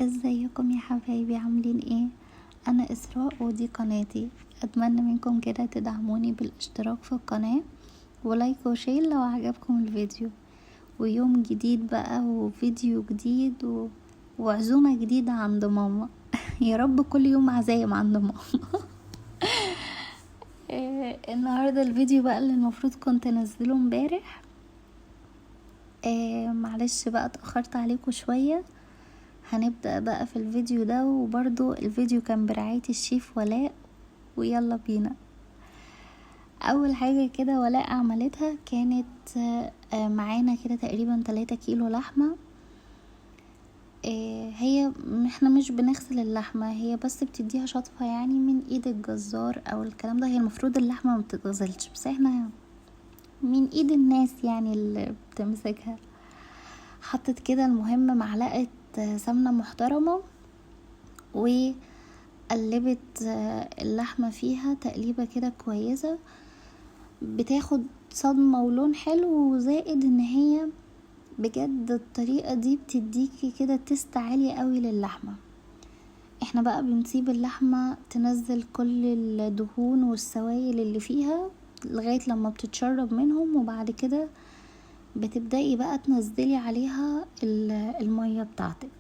ازيكم يا حبايبي؟ عاملين ايه؟ انا اسراء ودي قناتي. اتمنى منكم كده تدعموني بالاشتراك في القناة و like و share لو عجبكم الفيديو. ويوم جديد بقى وفيديو جديد وعزومة جديدة عند ماما. يا رب كل يوم عزايم عند ماما. النهاردة الفيديو بقى اللي المفروض كنت انزله امبارح، معلش بقى اتأخرت عليكم شوية. هنبدأ بقى في الفيديو ده، وبرضو الفيديو كان برعاية الشيف ولاء، ويلا بينا. اول حاجة كده ولاء عملتها كانت معانا كده تقريبا 3 كيلو لحمة. هي احنا مش بنغسل اللحمة، هي بس بتديها شطفة يعني من ايد الجزار او الكلام ده. هي المفروض اللحمة ما بتتغسلش، بس احنا من ايد الناس يعني اللي بتمسكها. حطت كده المهم معلقة سمنة محترمة وقلبت اللحمة فيها تقليبة كده كويسة، بتاخد صدمة ولون حلو، وزائد ان هي بجد الطريقة دي بتديكي كده تست عالية قوي للحمة. احنا بقى بنسيب اللحمة تنزل كل الدهون والسوائل اللي فيها لغاية لما بتتشرب منهم، وبعد كده بتبدأي بقى تنزلي عليها المية بتاعتك.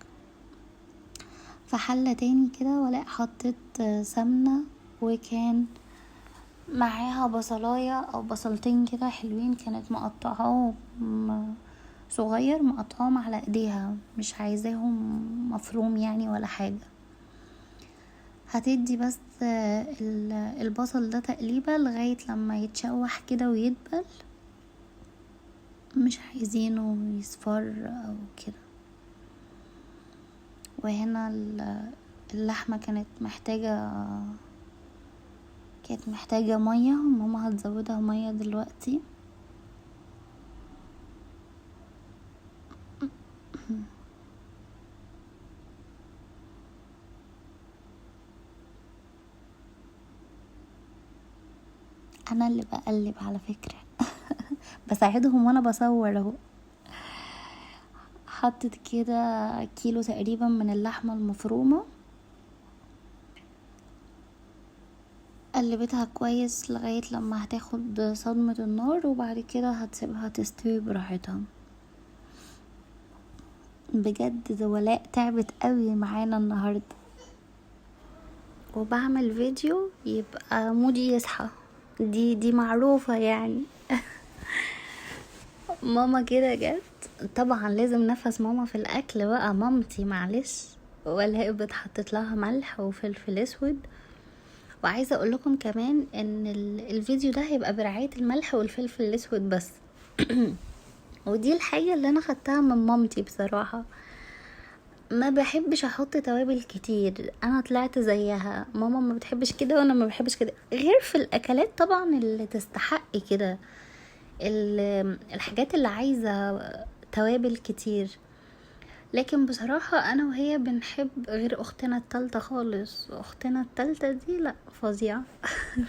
في حلة تاني كده ولاء حطت سمنة، وكان معاها بصلاية او بصلتين كده حلوين كانت مقطعاهم صغير، مقطعاهم على ايديها، مش عايزاهم مفروم يعني ولا حاجة. هتدي بس البصل ده تقليبة لغاية لما يتشوح كده ويدبل، مش عايزينه يصفر او كده. وهنا اللحمة كانت محتاجة مية، ماما هتزودها مية دلوقتي. انا اللي بقلب على فكرة بساعدهم وانا بصور اهو. حطت كده كيلو تقريبا من اللحمة المفرومة، قلبتها كويس لغاية لما هتاخد صدمة النار، وبعد كده هتسيبها تستوي براحتها. بجد ولاء تعبت قوي معانا النهاردة، وبعمل فيديو يبقى مودي يصحى، دي معروفة يعني. ماما كده جت، طبعا لازم نفس ماما في الاكل بقى، مامتي معلش. ولاء بتحطت لها ملح وفلفل اسود. وعايزه اقول لكم كمان ان الفيديو ده هيبقى برعايه الملح والفلفل الاسود بس. ودي الحاجه اللي انا خدتها من مامتي بصراحه، ما بحبش احط توابل كتير، انا طلعت زيها. ماما ما بتحبش كده وانا ما بحبش كده، غير في الاكلات طبعا اللي تستحق كده، الحاجات اللي عايزه توابل كتير. لكن بصراحة انا وهي بنحب، غير اختنا التالتة خالص. اختنا التالتة دي لا فظيعة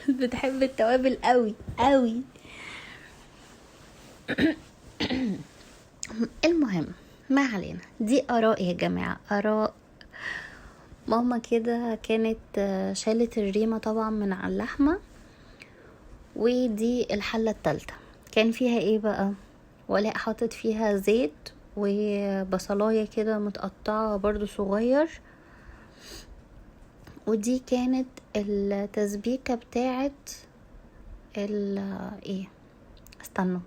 بتحب التوابل قوي قوي. المهم ما علينا، دي اراء يا جماعة، اراء. ماما كده كانت شالت الريمة طبعا من على اللحمة. ودي الحلة التالتة كان فيها ايه بقى؟ ولاء حطت فيها زيت وبصلاية كده متقطعة برضو صغير، ودي كانت التسبيكة بتاعت ايه، استنوا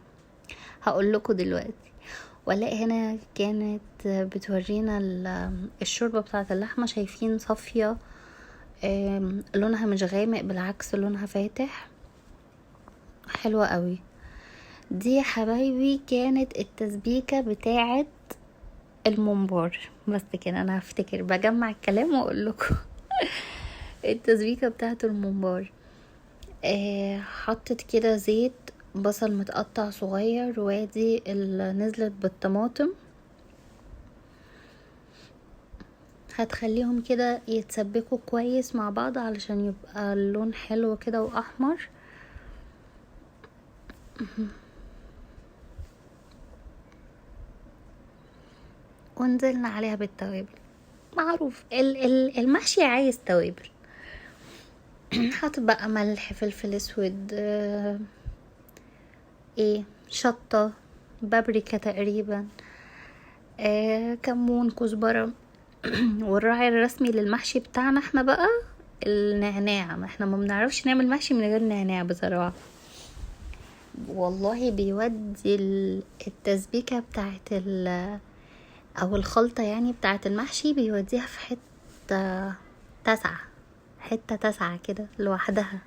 هقول لكم دلوقتي. ولاء هنا كانت بتورينا الشوربة بتاعت اللحمة، شايفين صافية، لونها مش غامق، بالعكس لونها فاتح، حلوة قوي. دي يا حبايبي كانت التسبيكة بتاعت الممبار. بس كده انا هفتكر بجمع الكلام واقول لكم. التسبيكة بتاعت الممبار، حطت كده زيت، بصل متقطع صغير، وادي اللي نزلت بالطماطم. هتخليهم كده يتسبكوا كويس مع بعض علشان يبقى اللون حلو كده واحمر. ونزلنا عليها بالتوابل. معروف المحشي عايز توابل. حاطط بقى ملح، فلفل اسود، ايه شطة، بابريكا تقريبا، كمون، كزبرة. والراعي الرسمي للمحشي بتاعنا احنا بقى النعناع، ما احنا ما بنعرفش نعمل محشي من غير نعناع بصراحة. والله بيودي التسبيكة بتاعت او الخلطة يعني بتاعت المحشي، بيوديها في حتة تسعة، حتة تسعة كده لوحدها.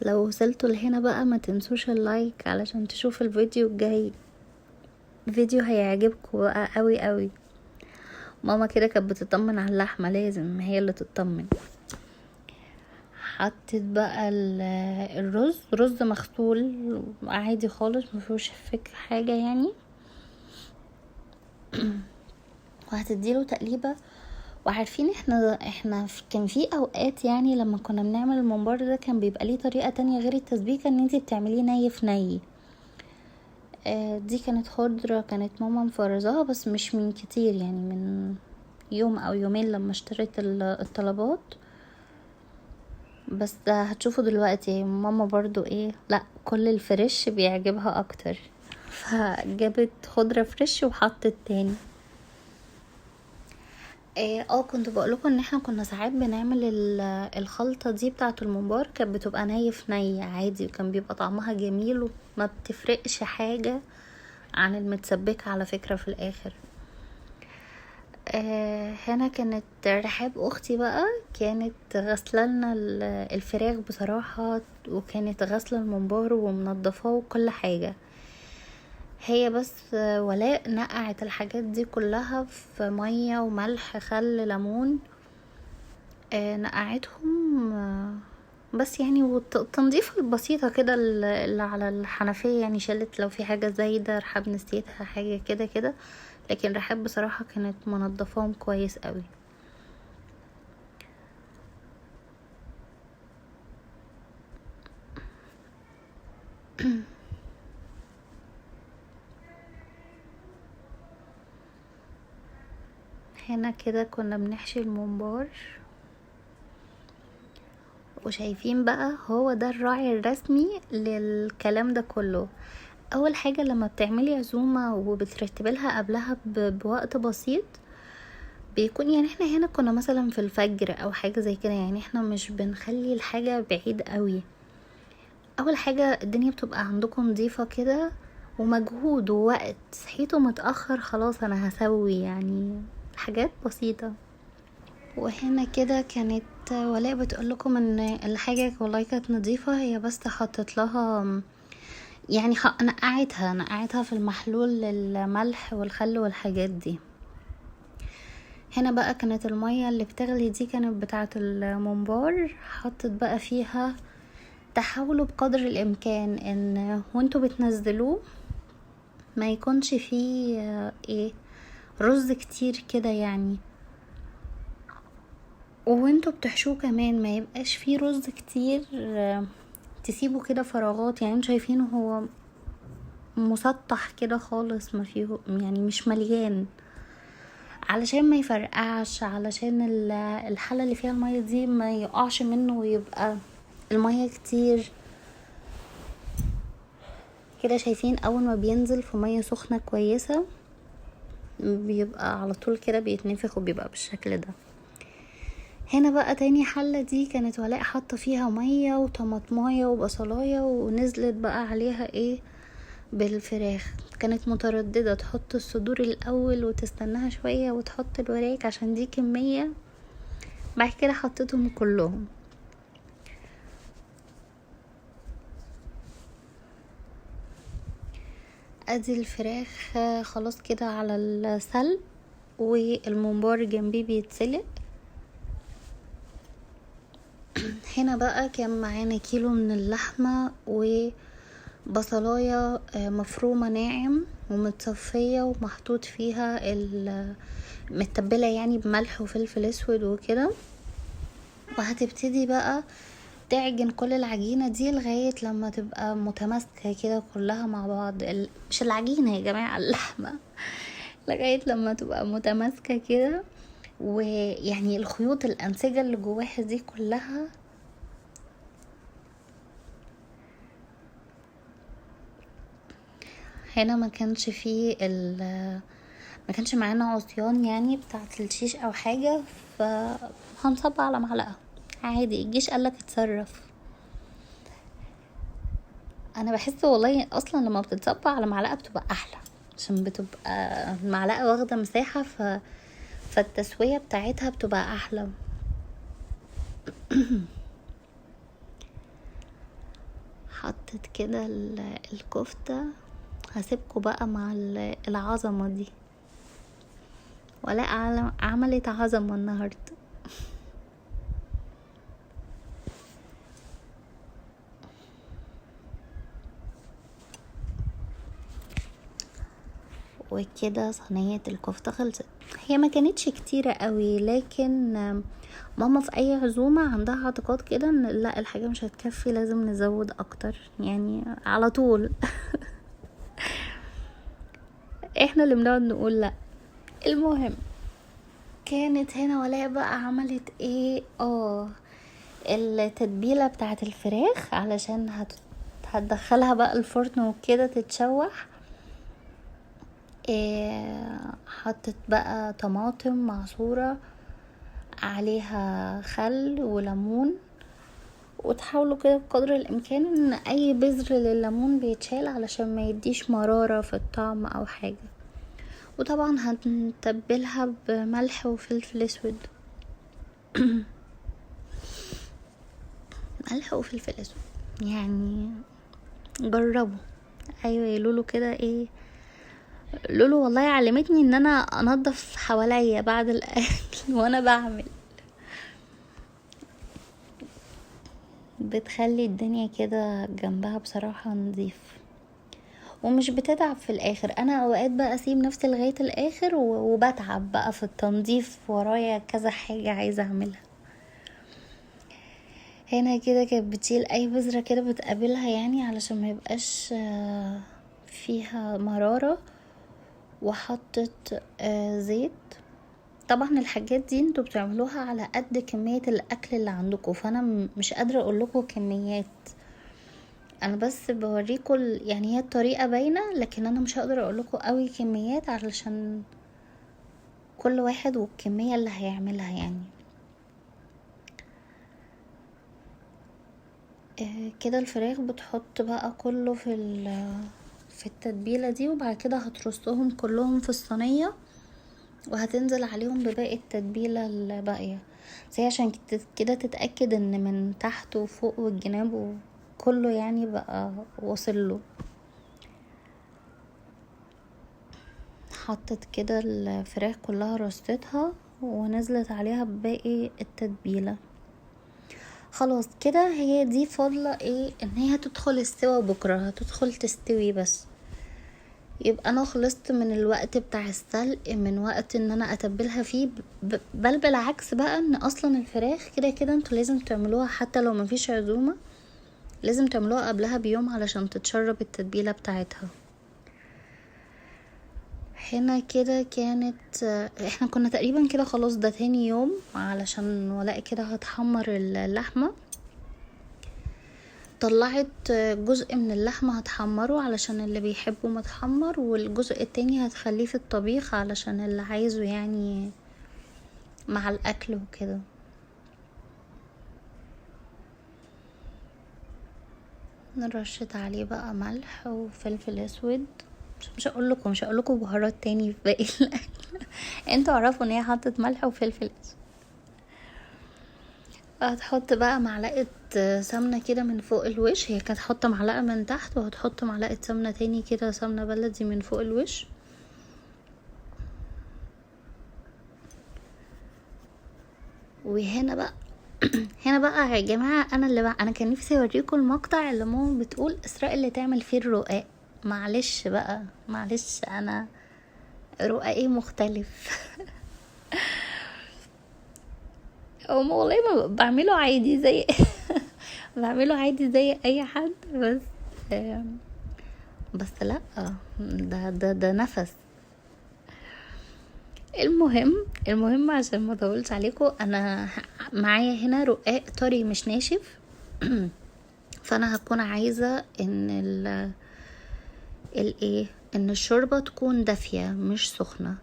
لو وصلتوا لهنا بقى ما تنسوش اللايك علشان تشوفوا الفيديو الجاي، فيديو هيعجبكم بقى قوي قوي. ماما كده كانت بتطمن على اللحمة، لازم هي اللي تطمن. حطيت بقى الرز، رز مغسول عادي خالص ما فيهوش فك حاجة يعني. وهتديله تقليبه. وعارفين احنا كان في اوقات يعني لما كنا بنعمل الممبار ده كان بيبقى ليه طريقه تانية غير التسبيكه، ان انتي بتعمليه ني في ني. دي كانت خضرة كانت ماما مفرزاها، بس مش من كتير يعني، من يوم او يومين لما اشتريت الطلبات. بس هتشوفوا دلوقتي ماما برضو ايه، لا كل ال fresh بيعجبها اكتر، فجابت خضرة fresh وحطت تاني. كنت بقولكم ان احنا كنا ساعات بنعمل الخلطة دي بتاعة الممبار، كانت بتبقى ني في ني عادي، وكان بيبقى طعمها جميل وما بتفرقش حاجة عن المتسبكة على فكرة في الاخر. هنا كانت رحاب اختي بقى كانت غسلة لنا الفراخ بصراحة، وكانت غسلة الممبار ومنضفاه وكل حاجة. هي بس ولاء نقعت الحاجات دي كلها في مية وملح، خل، ليمون، نقعتهم بس يعني، والتنظيف البسيطة كده اللي على الحنفية يعني، شلت لو في حاجة زايدة، رحاب نسيتها حاجة كده كده، لكن رحاب بصراحة كانت منظفاهم كويس قوي. هنا كده كنا بنحشي الممبار، وشايفين بقى هو ده الراعي الرسمي للكلام ده كله. اول حاجة لما بتعملي عزومة وبترتبي لها قبلها بوقت بسيط، بيكون يعني احنا هنا كنا مثلا في الفجر او حاجة زي كده، يعني احنا مش بنخلي الحاجة بعيد قوي. اول حاجة الدنيا بتبقى عندكم نظيفة كده، ومجهود ووقت، صحيتوا متأخر خلاص انا هسوي يعني حاجات بسيطة. وهنا كده كانت ولاء بتقول لكم ان الحاجة والله كانت نظيفة، هي بس حطت لها يعني نقعتها في المحلول الملح والخل والحاجات دي. هنا بقى كانت المية اللي بتغلي دي كانت بتاعة الممبار، حطت بقى فيها. تحاولوا بقدر الامكان ان وانتوا بتنزلوه ما يكونش فيه ايه رز كتير كده يعني، وانتوا بتحشوه كمان ما يبقاش فيه رز كتير، تسيبوا كده فراغات يعني. انتوا شايفينه هو مسطح كده خالص، ما فيه يعني مش مليان، علشان ما يفرقعش، علشان الحلة اللي فيها المية دي ما يقعش منه ويبقى المية كتير كده. شايفين اول ما بينزل في مية سخنة كويسة بيبقى على طول كده بيتنفخ وبيبقى بالشكل ده. هنا بقى تاني حلة دي كانت ولاء حاطة فيها مية وطماطماية وبصلاية، ونزلت بقى عليها ايه بالفراخ. كانت مترددة تحط الصدور الاول وتستناها شوية وتحط الوراك عشان دي كمية، بعد كده حطيتهم كلهم. ادي الفراخ خلاص كده على السلق، والممبار جنبيه بيتسلق. هنا بقى كان معانا كيلو من اللحمة وبصلاية مفرومة ناعم ومتصفية ومحطوط فيها متبلة يعني بملح وفلفل اسود وكده. وهتبتدي بقى تعجن كل العجينة دي لغاية لما تبقى متماسكة كده كلها مع بعض. مش العجينة يا جماعة، اللحمة، لغاية لما تبقى متماسكة كده، ويعني الخيوط الأنسجة اللي جواها دي كلها. هنا ما كانش فيه ما كانش معانا عصيان يعني بتاعة الشيش او حاجة، فهنصب على معلقة عادي. الجيش قالك اتصرف. انا بحس والله اصلا لما بتتصب على معلقة بتبقى احلى، عشان بتبقى المعلقة واخدة مساحة، فالتسوية بتاعتها بتبقى احلى. حطيت كده الكفتة. هسيبكوا بقى مع العظمة دي، ولا عملت عظمة النهاردة. وكده صينية الكفتة خلصت. هي ما كانتش كتيرة قوي، لكن ماما في اي عزومة عندها اعتقاد كده ان لا الحاجة مش هتكفي، لازم نزود اكتر يعني على طول. احنا اللي بنقعد نقول لا. المهم كانت هنا ولاء بقى عملت ايه؟ التتبيلة بتاعت الفراخ علشان هتدخلها بقى الفرن وكده تتشوح. حطت بقى طماطم معصورة عليها خل وليمون، وتحاولوا كده بقدر الامكان ان اي بذر لليمون بيتشال علشان ما يديش مرارة في الطعم او حاجة. وطبعا هنتبلها بملح وفلفل اسود. ملح وفلفل اسود يعني جربوا. ايوه يا لولو كده، ايه لولو والله علمتني ان انا انظف حواليا بعد الاكل وانا بعمل، بتخلي الدنيا كده جنبها بصراحة نظيف ومش بتتعب في الاخر. انا اوقات بقى اسيب نفسي لغاية الاخر وبتعب بقى في التنظيف، ورايا كذا حاجة عايزة اعملها. هنا كده كانت بتشيل اي بذرة كده بتقابلها يعني علشان ما يبقاش فيها مرارة. وحطت زيت. طبعا الحاجات دي انتوا بتعملوها على قد كمية الاكل اللي عندكم، فانا مش قادرة اقول لكم كميات، انا بس بوريكم يعني هي الطريقة باينة، لكن انا مش هقدر اقول لكم قوي كميات علشان كل واحد والكمية اللي هيعملها يعني. كده الفراخ بتحط بقى كله في التتبيلة دي، وبعد كده هترصهم كلهم في الصينية وهتنزل عليهم بباقي التتبيلة الباقية، بس هي عشان كده تتأكد ان من تحت وفوق والجناب وكله يعني بقى واصل له. حطت كده الفراخ كلها رصتها ونزلت عليها بباقي التتبيلة. خلاص كده هي دي فاضلة ايه، ان هي هتدخل السوا بكرة، هتدخل تستوي بس. يبقى انا خلصت من الوقت بتاع السلق، من وقت ان انا اتبلها فيه. بل بالعكس بقى، ان اصلا الفراخ كده كده انتوا لازم تعملوها حتى لو مفيش عزومة، لازم تعملوها قبلها بيوم علشان تتشرب التتبيلة بتاعتها. هنا كده كانت احنا كنا تقريبا كده خلاص ده تاني يوم، علشان ولاء كده هتحمر اللحمة. طلعت جزء من اللحمة هتحمره علشان اللي بيحبه متحمر، والجزء التاني هتخليه في الطبيخ علشان اللي عايزه يعني مع الاكل وكده. نرشت عليه بقى ملح وفلفل اسود، مش هقول لكم بهارات تاني في باقي الاكل، انتوا عرفوا ان هي حطت ملح وفلفل اسود. هتحط بقى معلقه سمنه كده من فوق الوش، هي كانت حاطه معلقه من تحت وهتحط معلقه سمنه تاني كده، سمنه بلدي من فوق الوش. وهنا بقى هنا بقى يا جماعة انا اللي بقى انا كان نفسي اوريكم المقطع اللي ماما بتقول اسراء اللي تعمل فيه الرقاق. معلش بقى، معلش انا رقاقي مختلف. والله ما بعمله عادي زي بعمله عادي زي اي حد، بس لا ده نفس. المهم عشان ما اطولش عليكم، انا معايا هنا رقاق طري مش ناشف. فانا هكون عايزه ان الايه ان الشوربة تكون دافيه مش سخنة.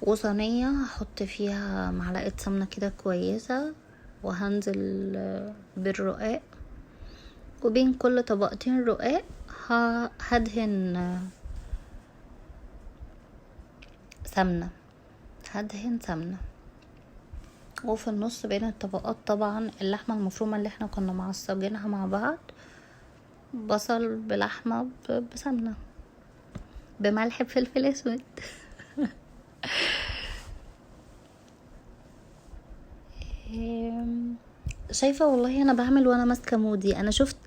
وصينيه هحط فيها معلقه سمنه كده كويسة، وهنزل بالرقاق، وبين كل طبقتين رقاق هدهن سمنه، هدهن سمنه. وفي النص بين الطبقات طبعا اللحمة المفرومه اللي احنا كنا معصجينها مع بعض، بصل بلحمه بسمنه بملح بفلفل اسود. شايفه والله انا بعمل وانا ماسكه مودي،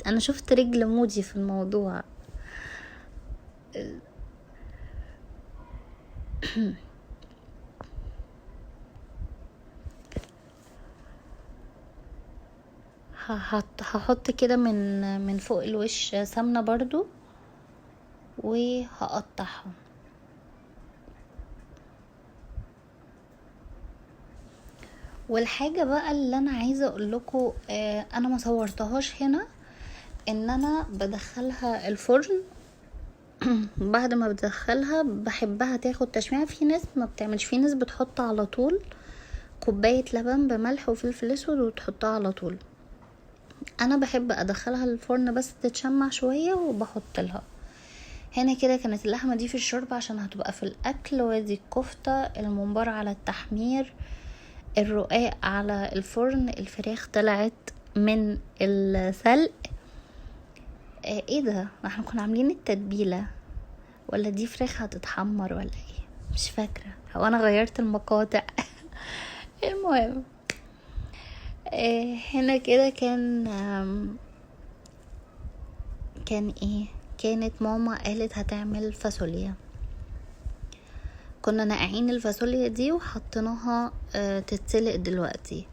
انا شفت رجل مودي في الموضوع. هحط كده من فوق الوش سمنه برضو، وهقطعها. والحاجة بقى اللي انا عايزه اقول لكم، انا ما صورتهاش هنا، ان انا بدخلها الفرن. بعد ما بدخلها بحبها تاخد تشميعه. في ناس ما بتعملش، في ناس بتحط على طول كوباية لبن بملح وفلفل اسود وتحطها على طول. انا بحب ادخلها الفرن بس تتشمع شوية وبحط لها. هنا كده كانت اللحمة دي في الشوربة عشان هتبقى في الاكل. وادي الكفتة، الممبار على التحمير، الرقاق على الفرن، الفراخ طلعت من السلق. ايه ده، احنا كنا عاملين التتبيله ولا دي فراخ هتتحمر ولا ايه؟ مش فاكره، هو انا غيرت المقاطع. المهم هنا كده كان ايه، كانت ماما قالت هتعمل فاصوليا. كنا ناقعين الفاصوليا دي وحطيناها تتسلق دلوقتي.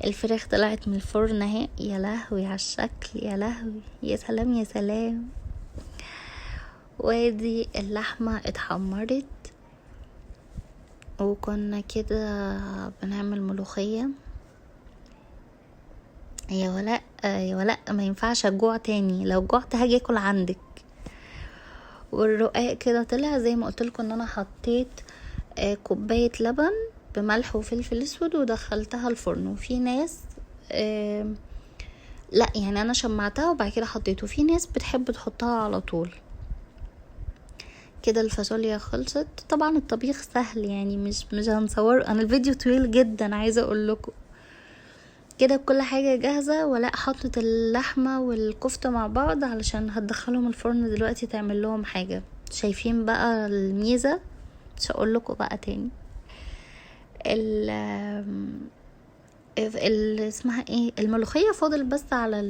الفراخ طلعت من الفرن اهي، يا لهوي على الشكل، يا لهوي، يا سلام يا سلام. وادي اللحمة اتحمرت، وكنا كده بنعمل ملوخية. يا ولاء يا ولاء، ما ينفعش اجوع تاني، لو جوعت هاجي اكل عندك. والرقاق كده طلع زي ما قلت لكم ان انا حطيت كوباية لبن بملح وفلفل اسود ودخلتها الفرن. وفي ناس لا يعني انا شمعتها وبعد كده حطيته، في ناس بتحب تحطها على طول كده. الفاصوليا خلصت. طبعا الطبيخ سهل يعني، مش هنصور، انا الفيديو طويل جدا عايزه اقول لكم. كده كل حاجة جاهزة. ولاء حطت اللحمة والكفته مع بعض علشان هتدخلهم الفرن دلوقتي تعمل لهم حاجة. شايفين بقى الميزة، مش هقول لكم بقى تاني. ال ال اسمها ايه، الملوخية فاضل بس على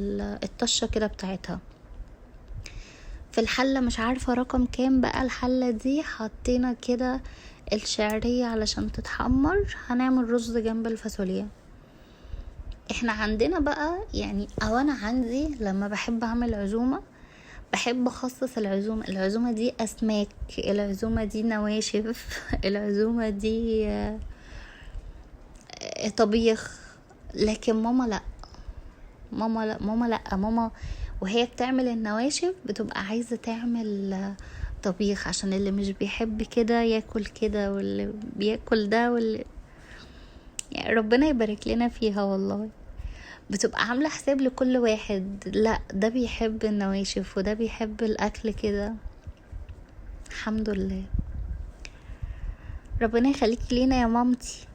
الطشه كده بتاعتها في الحلة، مش عارفه رقم كام بقى الحلة دي. حطينا كده الشعرية علشان تتحمر، هنعمل رز جنب الفاصوليا. احنا عندنا بقى يعني، او انا عندي لما بحب اعمل عزومة بحب اخصص العزومة. العزومة دي اسماك، العزومة دي نواشف، العزومة دي طبيخ. لكن ماما لا، ماما لا، ماما لا، ماما وهي بتعمل النواشف بتبقى عايزه تعمل طبيخ، عشان اللي مش بيحب كده ياكل كده، واللي بياكل ده، واللي يعني ربنا يبارك لنا فيها والله. بتبقى عامله حساب لكل واحد، لا ده بيحب النواشف وده بيحب الاكل كده. الحمد لله، ربنا يخليك لينا يا مامتي.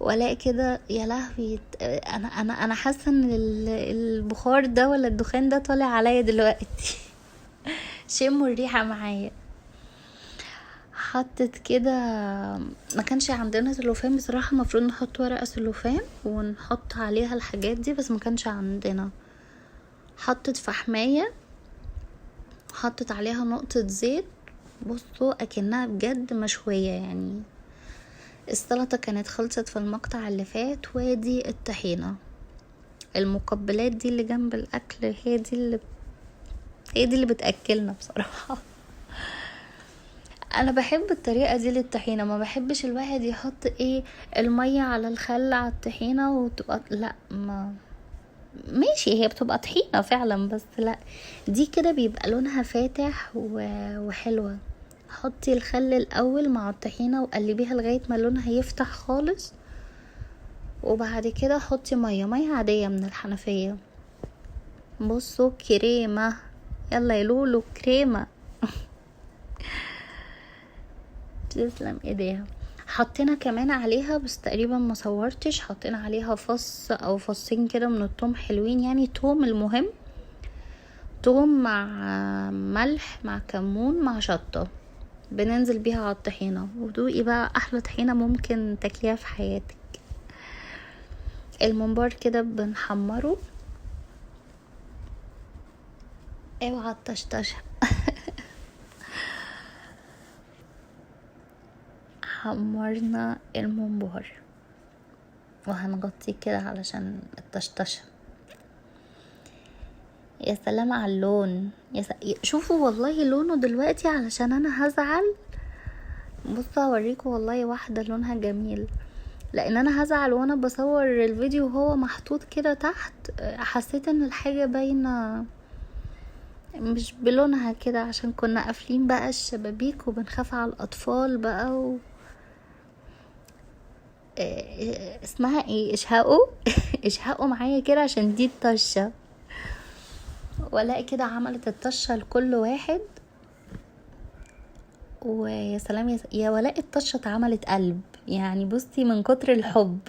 ولا كده يا لهوي، انا انا انا حاسه ان البخار ده ولا الدخان ده طالع عليا دلوقتي. شموا الريحة معايا. حطت كده، ما كانش عندنا سلوفان بصراحة، المفروض نحط ورقة سلوفان ونحط عليها الحاجات دي، بس ما كانش عندنا. حطت فحمايه، حطت عليها نقطة زيت، بصوا اكنها بجد مشوية يعني. السلطة كانت خلصت في المقطع اللي فات. وادي الطحينه، المقبلات دي اللي جنب الاكل هي دي اللي بتاكلنا بصراحة. انا بحب الطريقة دي للطحينه، ما بحبش الواحد يحط ايه المية على الخل على الطحينه وتبقى، لا ما ماشي هي بتبقى طحينه فعلا، بس لا دي كده بيبقى لونها فاتح وحلوه. حطي الخل الاول مع الطحينه وقلبيها لغاية ما لونها يفتح خالص، وبعد كده حطي مية عادية من الحنفية. بصوا كريمة، يلا يا لولو كريمة. تسلم ايديها. حطينا كمان عليها، بس تقريبا ما صورتش، حطينا عليها فص او فصين كده من التوم حلوين، يعني توم، المهم توم مع ملح مع كمون مع شطة، بننزل بيها على الطحينة، ودوقي بقى احلى طحينة ممكن تاكليها في حياتك. الممبار كده بنحمره، اوعى الطشطشة. حمرنا الممبار وهنغطيه كده علشان الطشطشة. يا سلام على اللون، شوفوا والله لونه دلوقتي، علشان انا هزعل. بصوا هوريكم والله واحدة لونها جميل، لان انا هزعل وانا بصور الفيديو وهو محطوط كده تحت، حسيت ان الحاجة باينة مش بلونها كده، عشان كنا قافلين بقى الشبابيك وبنخاف على الاطفال بقى اسمها ايه، اشهقوا. اشهقوا معايا كده عشان دي الطشه. ولا كده عملت الطشه لكل واحد، ويا سلام يا ولاء الطشه اتعملت قلب، يعني بصي من كتر الحب.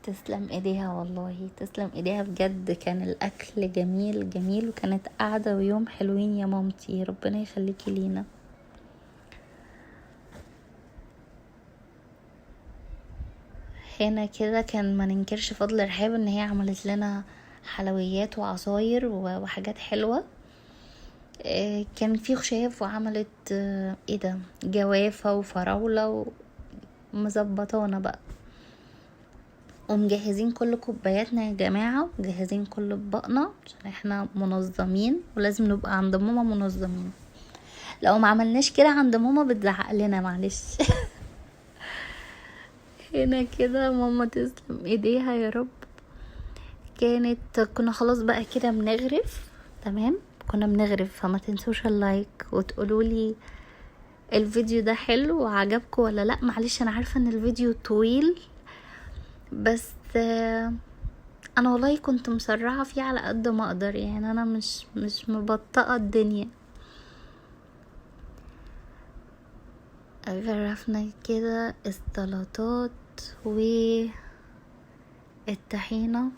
تسلم ايديها والله، تسلم ايديها بجد، كان الاكل جميل جميل، وكانت قاعدة ويوم حلوين يا مامتي، ربنا يخليكي لينا. هنا كده كان ما ننكرش فضل رحاب ان هي عملت لنا حلويات وعصاير وحاجات حلوة. كان في خشاف، وعملت ايه ده، جوافه وفراوله ومظبطانا بقى، ومجهزين كل كوباياتنا يا جماعة، ومجهزين كل اطباقنا عشان احنا منظمين، ولازم نبقى عند ماما منظمين. لو ما عملناش كده عند ماما بتزعق لنا، معلش. هنا كده ماما تسلم ايديها يا رب. كنا خلاص بقى كده بنغرف، تمام، كنا بنغرف. فما تنسوش ال like وتقولوا لي الفيديو ده حلو وعجبكم ولا لا. معلش انا عارفه ان الفيديو طويل، بس انا والله كنت مسرعة فيه على قد ما اقدر، يعني انا مش مبطئه الدنيا. غرفنا كده السلطات والطحينه.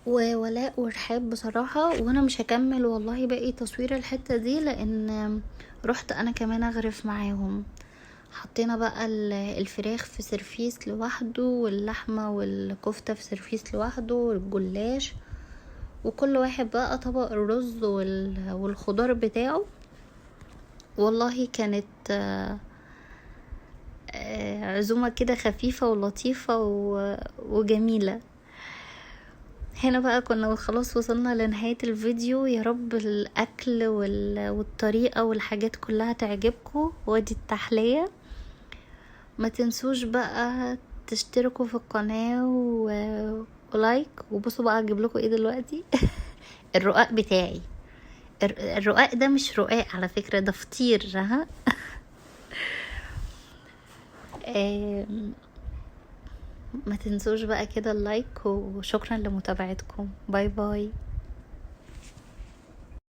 وولاء ورحاب بصراحة، وانا مش هكمل والله باقي تصوير الحتة دي، لان رحت انا كمان اغرف معاهم. حطينا بقى الفراخ في سرفيس لوحده، واللحمة والكفتة في سرفيس لوحده، والجلاش، وكل واحد بقى طبق الرز والخضار بتاعه. والله كانت عزومة كده خفيفة ولطيفة وجميلة. هنا بقى كنا خلاص وصلنا لنهاية الفيديو. يا رب الأكل والطريقة والحاجات كلها تعجبكم. وادي التحلية، ما تنسوش بقى تشتركوا في القناة ولايك. وبصوا بقى اجيب لكم ايه دلوقتي. الرقاق بتاعي، الرقاق ده مش رقاق على فكرة، ده فطير. ها. ما تنسوش بقى كده ال like، وشكرا لمتابعتكم. bye bye.